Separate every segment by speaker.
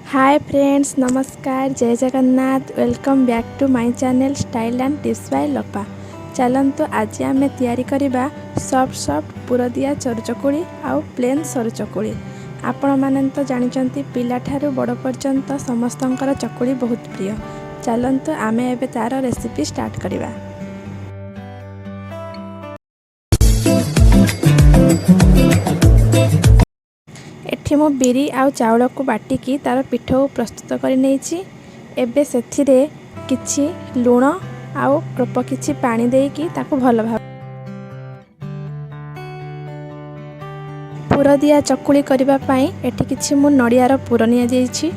Speaker 1: ହାଏ friends, ନମସ୍କାର, ଜୟ Jagannath. Welcome back to my channel Style and Tips by Lopa. ଚାଲନ୍ତୁ, ଆଜି ଆମେ ତିଆରି କରିବା ସଫ୍ଟ ସଫ୍ଟ ପୁରଦିଆ ସରୁ ଚକୁଳି ଆଉ ପ୍ଲେନ୍ ସରୁ ଚକୁଳି। ଆପଣମାନେ ତ ଜାଣିଛନ୍ତି, ପିଲାଠାରୁ ବଡ଼ ପର୍ଯ୍ୟନ୍ତ ସମସ୍ତଙ୍କର ଚକୁଳି ବହୁତ ପ୍ରିୟ। ଚାଲନ୍ତୁ, ଆମେ ଏବେ ତା'ର ରେସିପି ଷ୍ଟାର୍ଟ କରିବା। ଏଠି ମୁଁ ବିରି ଆଉ ଚାଉଳକୁ ବାଟିକି ତା'ର ପିଠଉ ପ୍ରସ୍ତୁତ କରି ନେଇଛି। ଏବେ ସେଥିରେ କିଛି ଲୁଣ ଆଉ ଅଳ୍ପ କିଛି ପାଣି ଦେଇକି ତାକୁ ଭଲ ଭାବେ ପୁର ଦିଆ ଚକୁଳି କରିବା ପାଇଁ ଏଠି କିଛି ମୁଁ ନଡ଼ିଆର ପୁର ନିଆଯାଇଛି।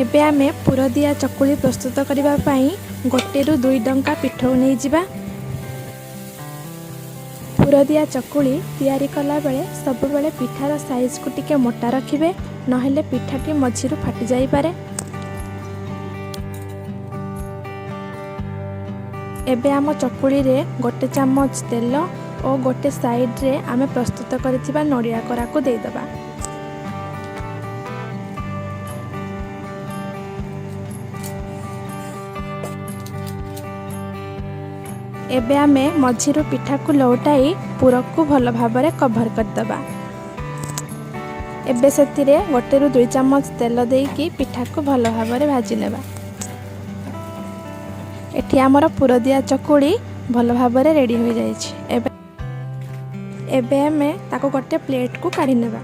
Speaker 1: ଏବେ ଆମେ ପୁର ଦିଆ ଚକୁଳି ପ୍ରସ୍ତୁତ କରିବା ପାଇଁ 1ରୁ 2 ଡଙ୍କା ପିଠଉ ନେଇଯିବା। ପୁରଦିଆ ଚକୁଳି ତିଆରି କଲାବେଳେ ସବୁବେଳେ ପିଠାର ସାଇଜକୁ ଟିକେ ମୋଟା ରଖିବେ, ନହେଲେ ପିଠାଟି ମଝିରୁ ଫାଟି ଯାଇପାରେ। ଏବେ ଆମ ଚକୁଳିରେ 1 ଚାମଚ ତେଲ ଓ ଗୋଟେ ସାଇଡ଼ରେ ଆମେ ପ୍ରସ୍ତୁତ କରିଥିବା ନଡ଼ିଆ କୋରାକୁ ଦେଇଦେବା। ଏବେ ଆମେ ମଝିରୁ ପିଠାକୁ ଲଉଟାଇ ପୁରକୁ ଭଲ ଭାବରେ କଭର କରିଦେବା। ଏବେ ସେଥିରେ 1ରୁ 2 ଚାମଚ ତେଲ ଦେଇକି ପିଠାକୁ ଭଲ ଭାବରେ ଭାଜି ନେବା। ଏଠି ଆମର ପୁରଦିଆ ଚକୁଳି ଭଲ ଭାବରେ ରେଡ଼ି ହୋଇଯାଇଛି। ଏବେ ଆମେ ତାକୁ ଗୋଟେ ପ୍ଲେଟ୍କୁ କାଢ଼ି ନେବା।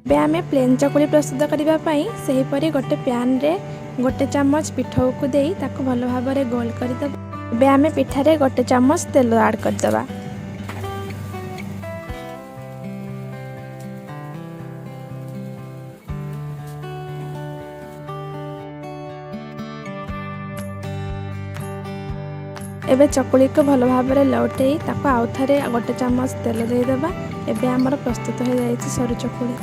Speaker 1: ଏବେ ଆମେ ପ୍ଲେନ୍ ଚକୁଳି ପ୍ରସ୍ତୁତ କରିବା ପାଇଁ ସେହିପରି ଗୋଟେ ପ୍ୟାନ୍ରେ 1 ଚାମଚ ପିଠଉକୁ ଦେଇ ତାକୁ ଭଲ ଭାବରେ ଗୋଲ କରିଦେବା। ଏବେ ଆମେ ପିଠାରେ 1 ଚାମଚ ତେଲ ଆଡ଼୍ କରିଦେବା। ଏବେ ଚକୁଳିକୁ ଭଲ ଭାବରେ ଲଉଟେଇ ତାକୁ ଆଉ ଥରେ 1 ଚାମଚ ତେଲ ଦେଇଦେବା। ଏବେ ଆମର ପ୍ରସ୍ତୁତ ହୋଇଯାଇଛି ସରୁ ଚକୁଳି।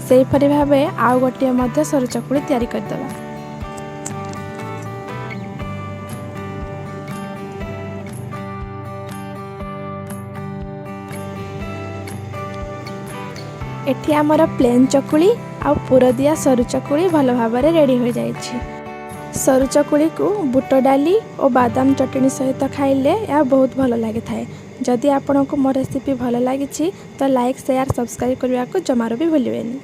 Speaker 1: ସେହିପରି ଭାବେ ଆଉ ଗୋଟିଏ ମଧ୍ୟ ସରୁ ଚକୁଳି ତିଆରି କରିଦେବା। ଏଠି ଆମର ପ୍ଲେନ୍ ଚକୁଳି ଆଉ ପୁରଦିଆ ସରୁ ଚକୁଳି ଭଲ ଭାବରେ ରେଡ଼ି ହୋଇଯାଇଛି। ସରୁ ଚକୁଳିକୁ ବୁଟ ଡାଲି ଓ ବାଦାମ ଚଟଣି ସହିତ ଖାଇଲେ ଏହା ବହୁତ ଭଲ ଲାଗିଥାଏ। ଯଦି ଆପଣଙ୍କୁ ମୋ ରେସିପି ଭଲ ଲାଗିଛି, ତ ଲାଇକ୍, ସେୟାର, ସବସ୍କ୍ରାଇବ୍ କରିବାକୁ ଜମାରୁ ବି ଭୁଲିବେନି।